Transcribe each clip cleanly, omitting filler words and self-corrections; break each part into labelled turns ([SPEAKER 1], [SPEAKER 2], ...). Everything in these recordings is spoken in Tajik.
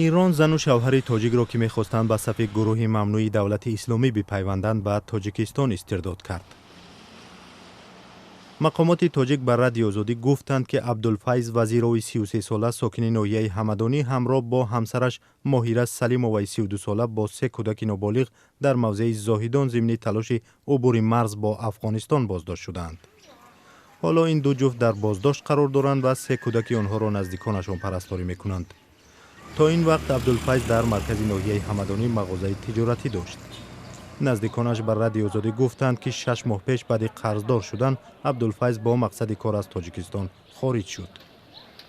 [SPEAKER 1] Эрон зану шавҳари тоҷикро, ки мехостанд ба сафи гурӯҳи мамнӯи Давлати Исломӣ бипайванданд, ба Тоҷикистон истирдод кард. Мақомоти тоҷик ба Радиои Озодӣ гуфтанд, ки Абдулфайз Вазирови 33сола, сокини ноҳияи Ҳамадонӣ, ҳамроҳ бо ҳамсараш Моҳира Салимоваи 32сола бо се кӯдаки ноболиғ дар мавзеи Зоҳидон зимни талоши убури марз бо Афғонистон боздошт шудаанд. Ҳоло ин ду ҷуфт дар боздошт қарор доранд ва се кӯдаки онҳоро наздиконашон парасторӣ мекунанд. То ин вақт Абдулфайз дар маркази ноҳияи Ҳамадонӣ мағозаи тиҷоратӣ дошт. Наздиконаш ба Радиои Озодӣ гуфтанд, ки 6 моҳ пеш баъди қарздор шудан Абдулфайз бо мақсади кор аз Тоҷикистон хориҷ шуд.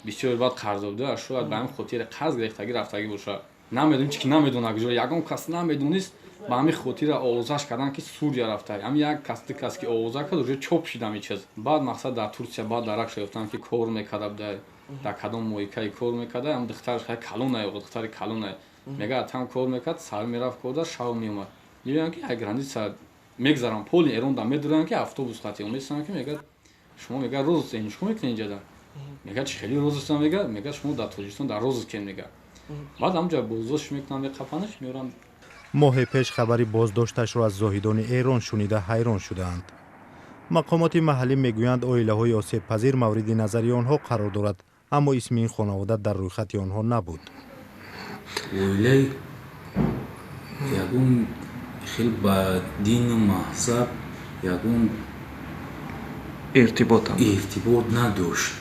[SPEAKER 2] Бисёр баъд қарздор буда, шояд ба ҳамин хотири қарз гирифтагӣ рафтагӣ бошад. Намедонем, чи ки намедонад куҷо, ягон кас намедонист. Ба ҳамин хотира овозаш кардан, ки Сурия рафта. Ҳамин як кас, ду кас ки овоза кард, уже чоп шид ҳамин чиз. Баъд мақсад дар Турсия баъд дарак шуда, ки кор мекарда буда, дар кадом мойкаи кор мекарда. Ҳам духтараш калонае, духтари калонае. Мега, там кор мекард, сар мерафт кор, шав меомад. Мебинам, ки ай граница мегзарам, поли Эрон да медурам, ки автобус хати омесам, ки мега, шумо, мега, розыск чикор мекунед инҷада? Мега, чи хеле розыск? Мега, шумо дар Тоҷикистон дар розыск кен, мега. Баъд ҳамҷа боздошт мекунам, меқапанаш, меорам.
[SPEAKER 1] Моҳе пеш хабари боздошташро аз Зоҳидони Эрон шунида, ҳайрон шудаанд. Мақомоти маҳаллӣ мегӯянд, оилаҳои осебпазир мавриди назари онҳо қарор дорад, аммо исми ин хонавода дар рӯйхати онҳо набуд.
[SPEAKER 3] Оилаи ягон хел ба дину мазҳаб ягон
[SPEAKER 4] иртиботам
[SPEAKER 3] иртибот надошт.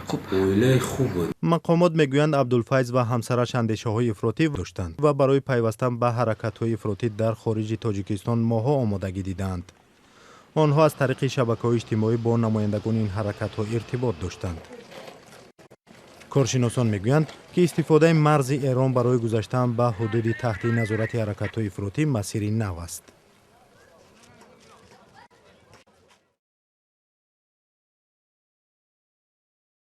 [SPEAKER 4] Хуб.
[SPEAKER 3] Оилаи хуб буд.
[SPEAKER 1] Мақомот мегӯянд, Абдулфайз ва ҳамсараш андешаҳои ифротӣ доштанд ва барои пайвастан ба ҳаракатҳои ифротӣ дар хориҷи Тоҷикистон моҳҳо омодагӣ дидаанд. Онҳо аз тариқи шабакаҳои иҷтимоӣ бо намояндагони ин ҳаракатҳо иртибот доштанд. Коршиносон мегӯянд, ки истифодаи марзи Эрон барои гузаштан ба ҳудуди таҳти назорати ҳаракатҳои ифротӣ масири нав аст.